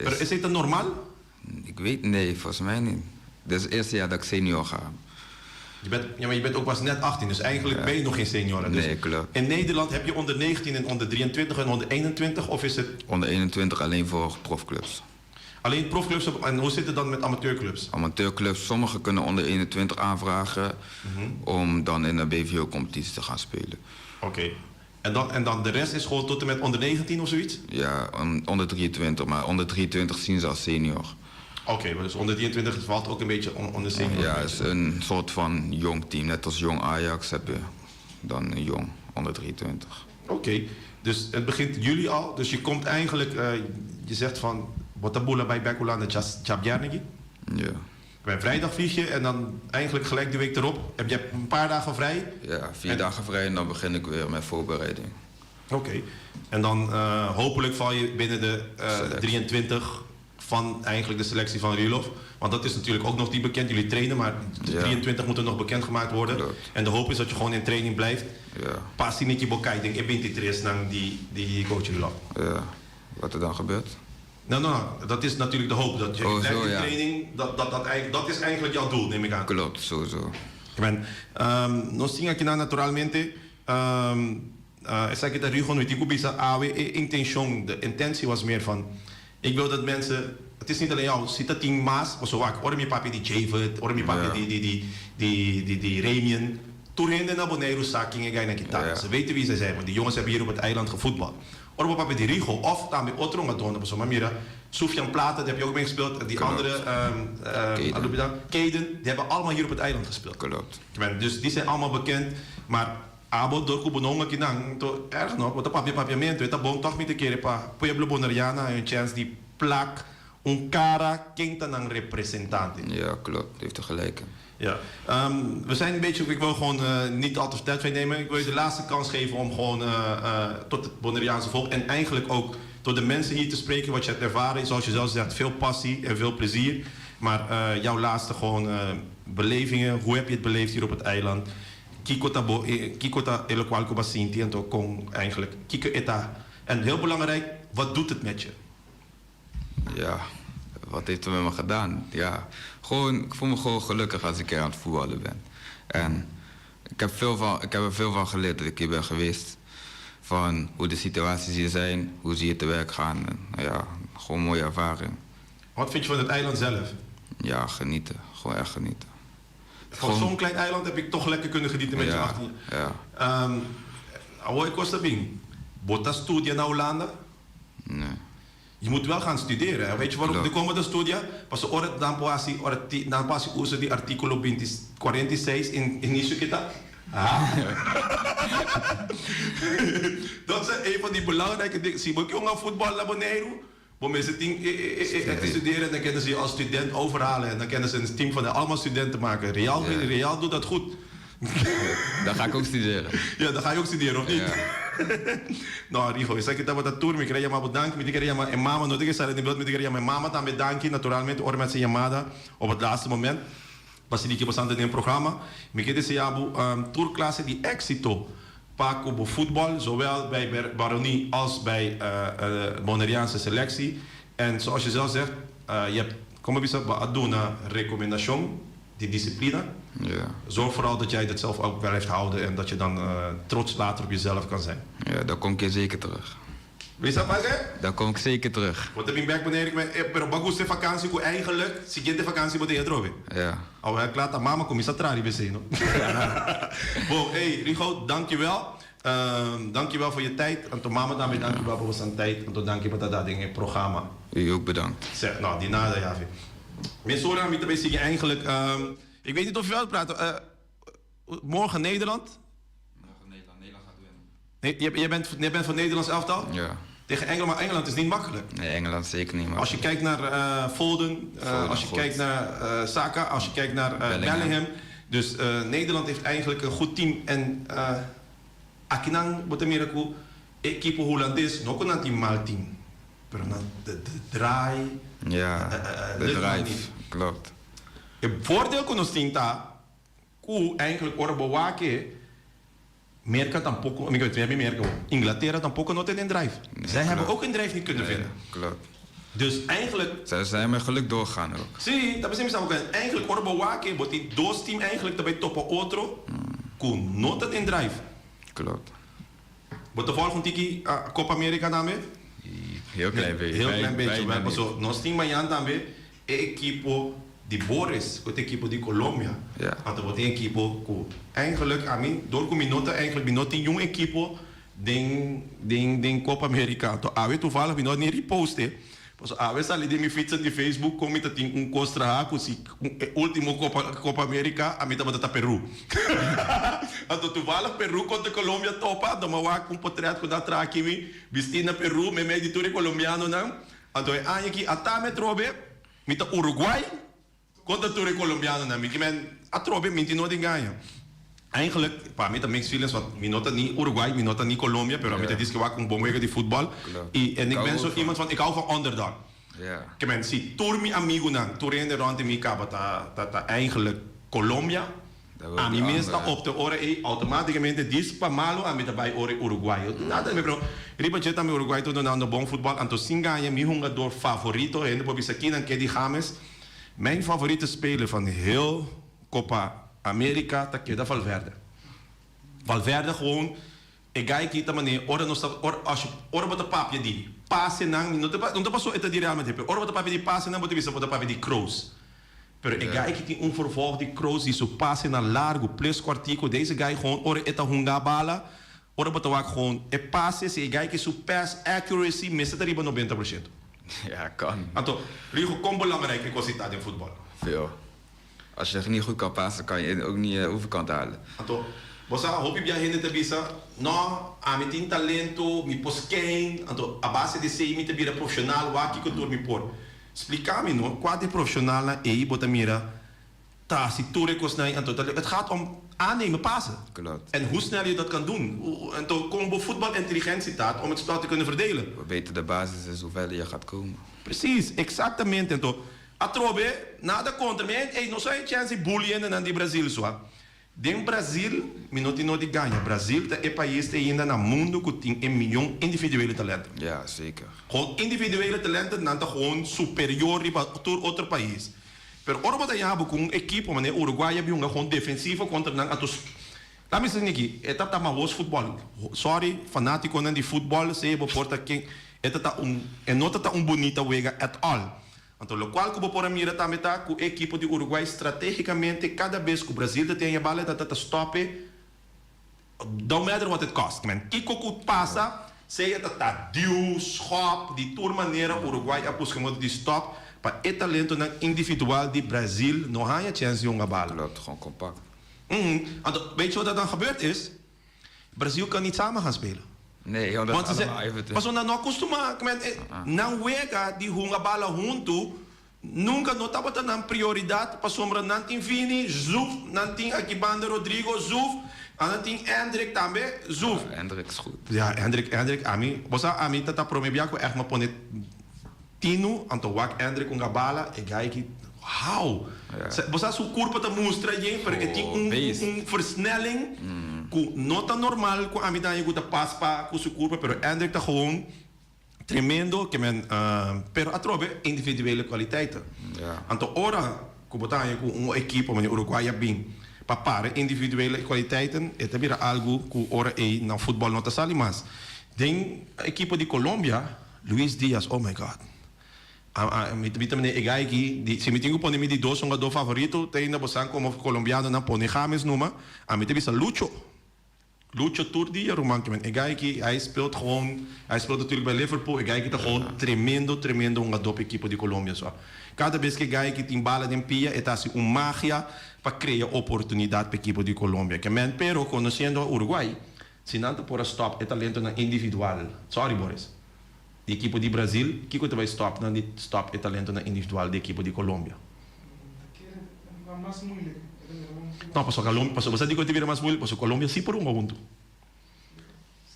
A: Maar is dit dan normaal?
B: Ik weet, nee, volgens mij niet. Dit is het eerste jaar dat ik senior ga.
A: Je bent, ja, maar je bent ook pas net 18, dus eigenlijk ben je nog geen senior. Dus
B: Nee, klopt.
A: In Nederland heb je onder 19 en onder 23 en onder 21, of is het...
B: Onder 21 alleen voor profclubs.
A: Alleen profclubs, en hoe zit het dan met amateurclubs?
B: Amateurclubs, sommigen kunnen onder 21 aanvragen om dan in de B V O-competitie te gaan spelen.
A: Oké. En dan de rest is gewoon tot en met onder 19 of zoiets?
B: Ja, onder 23, maar onder 23 zien ze als senior.
A: Oké, maar dus onder 23 valt ook een beetje onder senior.
B: Ja, het is een soort van jong team. Net als jong Ajax heb je dan een jong onder 23.
A: Oké, dus het begint juli al. Dus je komt eigenlijk, je zegt van, Botabula bij Bekulanda Tjabjarnigi. Bij vrijdag vlieg je en dan eigenlijk gelijk de week erop. Heb je een paar dagen vrij?
B: Ja, 4 dagen vrij en dan begin ik weer met voorbereiding.
A: Oké, en dan hopelijk val je binnen de
B: Selectie.
A: 23 van eigenlijk de selectie van Roelof. Want dat is natuurlijk ook nog niet bekend. Jullie trainen, maar de 23 moeten nog bekendgemaakt worden. En de hoop is dat je gewoon in training blijft. Passie niet je bokai, ik denk, ik ben die trainer dan die coach Roelof.
B: Ja, wat er dan gebeurt?
A: Nou, nou, nou, dat is natuurlijk de hoop. Dat je
B: Oh,
A: blijft
B: zo,
A: in
B: ja.
A: training, dat is eigenlijk jouw doel, neem ik aan.
B: Klopt, sowieso.
A: Ik ben nos tinha que naturalmente, essa aqui da Rio no Itico Bisa, a intention, de intentie was meer van, ik wil dat mensen, het is niet alleen jou, zit dat team Maas, of zo, ik hoor mijn papi die Javid, hoor mijn papi die Remian. Toerhende naar Bonaire, Saking en Gaina Kita. Ze weten wie ze zijn, want die jongens hebben hier op het eiland gevoetbald. Hoor mijn papi die Rigo, of daarmee otro Madonna, of zo, maar mira, Sofian Plata, daar heb je ook mee gespeeld. Die andere
B: Kaden.
A: Alubida, Kaden, die hebben allemaal hier op het eiland gespeeld. Dus die zijn allemaal bekend, maar Abo door Kubononga kinang, to erg nog, want de papi papiamento, het bon toch niet te keren pa pueblo bonaireana een chance die plak un cara quinta nang representante.
B: Ja, klopt, heeft er gelijk in.
A: Ja, we zijn een beetje, ik wil gewoon niet al te veel tijd nemen. Ik wil je de laatste kans geven om gewoon tot het Bonaireaanse volk en eigenlijk ook tot de mensen hier te spreken, wat je hebt ervaren. Zoals je zelf zegt, veel passie en veel plezier. Maar jouw laatste gewoon belevingen, hoe heb je het beleefd hier op het eiland? Kiko ta bo Kiko ta eloqual ko basinti en to kon eigenlijk. Kiko eta. En heel belangrijk, wat doet het met je?
B: Ja, wat heeft het met me gedaan? Ja, gewoon, ik voel me gewoon gelukkig als ik hier aan het voetballen ben. En ik heb er veel van geleerd dat ik hier ben geweest. Van hoe de situaties hier zijn, hoe ze hier te werk gaan. En, ja, gewoon een mooie ervaring.
A: Wat vind je van het eiland zelf?
B: Ja, genieten. Gewoon echt genieten.
A: Van
B: Gewoon
A: zo'n klein eiland heb ik toch lekker kunnen genieten met je 18. Ahoy Costa Bing. Bota studia na Holanda?
B: Nee.
A: Je moet wel gaan studeren. En weet je waarom?
B: Klopt.
A: Dikon bo ta studia? Pasobra ora nan por hasi, ora ti, nan por hasi uso di artíkulo binti, kuarenta i seis in inicio kita. Ah. Dat is een van die belangrijke dingen. Si bo ke hunga futbòl na Boneiru, bo mester tin e, e, e, e, studeren. En dan kunnen ze je als student overhalen. En dan kunnen ze een team van allemaal studenten maken. Real,
B: Ja.
A: Real doet dat goed.
B: Dan ga ik ook studeren.
A: Ja, dan ga je ook studeren, of niet?
B: Ja.
A: No, Rigo, esaki tabata tur. Mi kere yama bo danki. Mi ta kere yama e mama. No ta ke sali den beeld. Mi ta kere yama e mama tambe danki. Naturalmente, ora mi hasi yamada op het laatste moment. Pa sigui ke bo santa den programa. Mi ke desea bo tur klase di éxito pa ku bo futbòl, zowel bij Baronie als bij Boneriaanse selectie. En zoals je zelf zegt, je hebt, kon bo bisa, bo a duna rekomendashon di disciplina.
B: Ja.
A: Zorg vooral dat jij dat zelf ook blijft houden en dat je dan trots later op jezelf kan zijn.
B: Ja, dan kom ik je zeker terug.
A: Bisa pase?
B: Dan kom ik zeker terug.
A: Bo ta bin bek wanneer ik me, pero bo a gusta e vakantie ku eigenlijk siguiente vakantie bo ta e atrobe.
B: Ja.
A: Awel kla ta mama kuminsa traha riba esei no. Bon, ey Rigo, dankjewel. Dankjewel voor je tijd. Anto mama tambe dankjewel pa bosan tijd. Anto danki pa ta da den e programma.
B: U ook bedankt.
A: Zeg, no, di nada Javi. Mesora mi ta bay sigui eigenlijk, ik weet niet of je wel praat, morgen Nederland.
B: Morgen Nederland, Nederland gaat winnen.
A: Nee, je, je, bent, je bent van Nederlands elftal?
B: Ja.
A: Tegen Engeland, maar Engeland is niet makkelijk.
B: Nee, Engeland zeker niet
A: Als je
B: makkelijk.
A: kijkt naar Foden,
B: Foden,
A: als je
B: goed.
A: kijkt naar Saka, als je kijkt naar
B: Bellingham.
A: Bellingham. Dus Nederland heeft eigenlijk een goed team. En akinan bo ta mira ku e ekipo Hulandes no ku nan tin mal team, pero nan de, de draai
B: Ja, de
A: lukt nan
B: drive,
A: niet.
B: Klopt.
A: E voordeel ku nos tin ta ku eigenlijk ora bo wak e Merka tampoco, mi weet niet Merka, Inglaterra tampoco no tin drive.
B: Nee,
A: Zij hebben
B: klopt.
A: ook een drive niet kunnen
B: Nee,
A: vinden.
B: klopt.
A: Dus eigenlijk...
B: Zij zijn met geluk doorgegaan ook.
A: Sí, ta pensei mi sa ku eigenlijk ora bo wak e bo tin dos team eigenlijk ta bay topa otro ku no ta den drive.
B: Klopt.
A: Bo ta volg un tiki Copa America tambe?
B: Heel klein beetje.
A: Heel klein beetje,
B: Bijna
A: wel,
B: niet.
A: paso nos tin mañan tambe e ekipo di Boris ku ta ekipo di Colombia.
B: Ja.
A: Anto bo tin ekipo ku eigenlijk ami dor ku mi no ta eigenlijk mi no tin niun ekipo den den den Copa America. Anto awe toevallig mi no ni repost e. Paso awe sali den mi fietsen di Facebook kon mi ta tin un kos traha ku si e ultimo Copa Copa America ami tabata ta Peru. Anto toevallig Peru kontra Colombia topa anto mi a wak un potret ku nan traha aki mi bisti na Peru meimei di tur e Colombianonan. Anto e aña aki ata mi atrobe mi ta Uruguay kontra tur e Colombianonan. Mi ki men atrobe mi tin no di gaña. Eigenlijk pa mi ta mixed feelings want mi no ta ni Uruguay mi no ta ni Colombia pero mi ta diski wak un bon wega di futbal y en ik ben zo iemand van ik hou van underdog. Ke men si tur mi amigunan tur hende rond di mi kaba ta ta ta eigenlijk Colombia ami mes ta opte ora ey automaticamente dis pa malo ami ta bay ora Uruguay. Nada mi pero riba dje tambe Uruguay ta dunando bon futbal anto sin gaña mi hungador favorito hende por bisa kinan ke di James mijn favorite speler van heel Copa America ta keda Valverde. Valverde gewoon e guy ki ta manera ora nos ta ora as ora bo ta papia di pasenan mi no ta no ta paso e ta di Real Madrid pero ora bo ta papia di pasenan bo ta bisa bo ta papia di Kroos pero e guy ki tin un vervolg di Kroos di su pasenan largo plus kwartico deze guy gewoon ora e ta hunga bala ora bo ta wak gewoon e pase si e guy ki su pass accuracy mester ta riba 90%.
B: Ja, kan.
A: Anto Rigo kon belangrijk e kos ta den futbol?
B: Veel. Als je niet goed kan passen, kan je ook niet overkant halen.
A: Anto, bo sa, hopi bia hende ta bisa, No, ami tin talento, mi por skein, anto a base di esei mi ta bira profesional, wak kiko tur mi por. Splika mi no, kua di e profesionalnan ei bo ta mira ta hasi tur e kosnan ei, anto ta, het gaat om aannemen, passen.
B: Klopt.
A: En hoe snel je dat kan doen. Anto, kon bo voetbalintelligentie ta om het spel te kunnen verdelen.
B: Hoe beter de basis is, hoe verder je gaat komen.
A: Precies, exactamente. Anto, Atrobe, nada kontra mi, ey, no sa e chèns di bully hendenan di Brazil sua. Den Brazil mi no tin no di gaña, Brazil ta e pais te ainda na mundu ku tin e mion individuele talento.
B: Ja, zeker.
A: Gewoon individuele talenten, nan ta gewoon superior riba tur otro pais. Pero ora bo ta yabu ku un ekipo manera Uruguay a bin hunga gewoon defensivo kontra nan anto Laat mi sê Nicky, e ta ta mahos futbòl. Sorry fanátikonan di futbòl, sea bo por ta ken, e ta ta un, e no ta ta un bunita wega at all. Anto lokual ku bo por a mira tambe ta ku e ekipo di Uruguay stratégikamente kada bes ku Brazil ta ten e bala e ta ta stòp e, don't matter what it cost. Men kiko ku pasa, Sea ta ta duw, schop, di tur manera Uruguay a busca modo di stop pa e talentonan individual di Brazil no haña chens di hunga bala.
B: Klopt, gewoon compact.
A: Anto, weet je wat er dan gebeurd is? Brazil kan niet samen gaan spelen.
B: Nee, omdat
A: Want ze
B: allemaal
A: zijn,
B: even te-
A: pasobra nan no a costuma, men, nan wega di hunga bala huntu nunca no tabata nan prioridad, pasobra nan tin Vini, zoef, nan tin aki banda Rodrigo, zoef, a nan tin Endrick tambe, zoef.
B: Ja, Endrick is goed.
A: Ja, Endrick, Endrick, ami, bo sa ami ta ta prome bia cu echt m'a pone tinu, anto wak Endrick hunga bala, e guy aki, how?
B: Ja.
A: Bo sa su curpa ta mustra yen, pero e tin
B: Oh,
A: un,
B: beest.
A: un versnelling cu no ta normal cu ami ta haña cu ta pas pa cu su curpa, pero Endrick ta gewoon tremendo, ke men, pero atrobe individuele kwaliteiten.
B: Ja.
A: Anto ora ku bo ta haña ku un ekipo manera Uruguay a bin pa para individuele kwaliteiten, e ta bira algu ku ora ei na futbòl no ta sali mas. Den ekipo di Colombia, Luis Diaz, oh my God. Mi ta manera e guy aki, di, si mi tin ku pone mi di dos hungadó favorito, te ainda bo sa komo Colombianonan pone James numa, ami ta bisa Lucho. Lucho tur dia ruman ke men e guy aki hij speelt gewoon hij speelt natuurlijk bij Liverpool e guy aki ta gewoon tremendo tremendo hungadó pa ekipo di Colombia so kada bes ke e guy aki tin bala den pia e ta hasi un magia pa krea oportunidat pa ekipo di Colombia ke men pero konosiendo Uruguay si nan ta por a stop e talentonan individual sorry Boris di ekipo di Brazil kiko ta bai stop nan di stop e talentonan individual di ekipo di Colombia. No, pasobra Colombia, pasobra bo sa dikon ta bira mas moeilijk? Pasobra Colombia si por hunga huntu.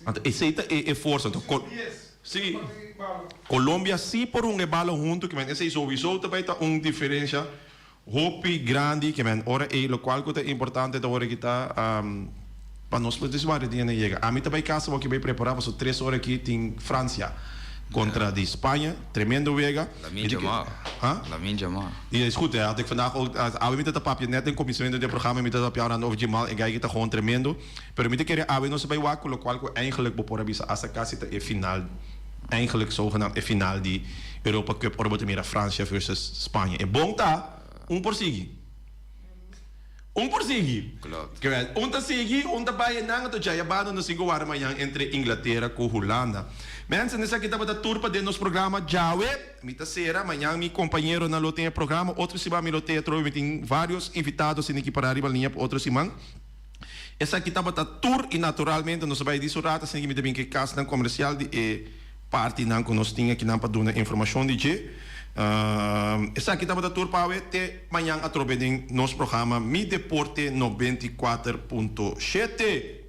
A: Anto esei ta e e forsa. Anto Col si, Colombia si por hunga e bala huntu, ke men esei souiso ta bai ta un diferensha hopi grandi, ke men ora ei lokual ku ta importante ta ora ki ta pa nos por disi wak dia na yega. Ami ta bai kasa bo ki bai prepara pasobra tres ora aki tin Francia kontra di Spaña, tremendo wega.
B: Lamine Jamal.
A: Huh?
B: Lamine Jamal.
A: Ja, is goed hè. Had ik vandaag ook, awe mi ta ta papia net den comienzo di e programma mi ta papia orando over Jamal e guy ki ta gewoon tremendo. Pero mi ta kere awe nos a bai wak ku lokual ku eigenlijk bo por a bisa hasta kasi ta e final, eigenlijk zogenaamd e final di Europa Cup ora bo ta mira Francia versus Spanje. E bon ta un por sigui. Un por sigui.
B: Klopt.
A: Kewel, un ta sigui, un ta bai enan, anto djaya banda nos tin ku wara mañan entre Inglatera ku Hulanda. Mensen, esaki tabata tur pa den nos programa djawe. Mi ta sera, mañan mi kompañeronan lo tin e programa, otro siman mi lo tin atrobe, mi tin varios invitado asina ki pará riba liña pa otro siman. Esaki tabata tur i naturalmente nos a bai di su rato asina ki mi ta bin ku e kasnan komersial di e partinan ku nos tin akinan pa duna informashon di dje. Esaki tabata tur pa awe te mañan atrobe den nos programa Mi Deporte 94.7.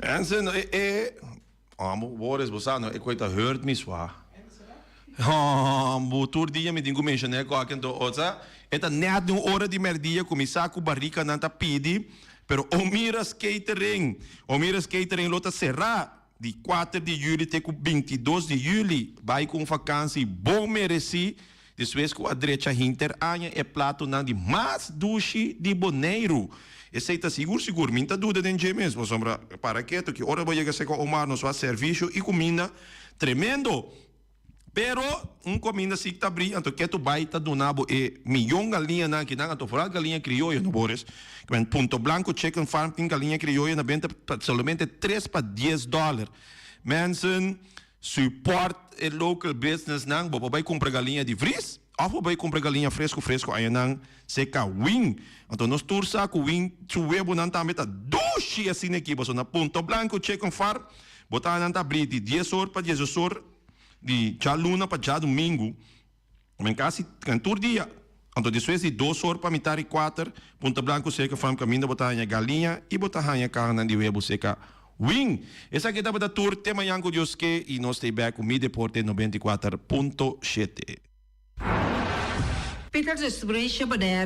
A: Mensen, e, e, Amo, Boris, bo sa no, e koe ta hurt mi swa. Bo tur dia mi tin ku menshoná e koke, anto otsa, e ta nèt den un ora di mèrdia ku mi sa ku barikanan ta pidi, pero Omira's Catering, Omira's Catering lo ta será di kuater di yüli te ku 22 di yüli. Bai ku un fakansi bon meresí, Despues ku a drecha hinter aña e platonan di mas dushi di Boneiru. Esei ta sigur sigur, mi n'ta duda den dje mes, pasobra para ketu ki ora bo yega serka Omar nos wak servisio i kuminda tremendo. Pero un kuminda si ta bri anto ketu bai ta duna bo e miyon galiñanan akinan, anto foral galiña krioyo no Boris. Kimen Punto Blanco Chicken Farm tin galiña krioyo na benta pa solamente tres pa dies dòler. Mensen. Support e local business nan, bo por bai cumpra galiña di vries of bo bai cumpra galiña fresco fresco aya nan seca win. Anto nos tur sa cu win su webonan tambe ta dushi asina aki pasobra na Punto Blanco Chicken Farm bo ta nan ta abri di dies or pa diesdos or di djaluna pa djadumingu. Men kasi kan tur dia. Anto despues di dos or pa mitar i kuater, Punta Blanco seka farm kaminda bo ta haña galiña i bo ta haña kahanan di webu seka win. Esaki tabata tur te mañan ku Dios ke i nos ta bek ku Mi Deporte 94.7.
C: Peters Restauration Bonaire.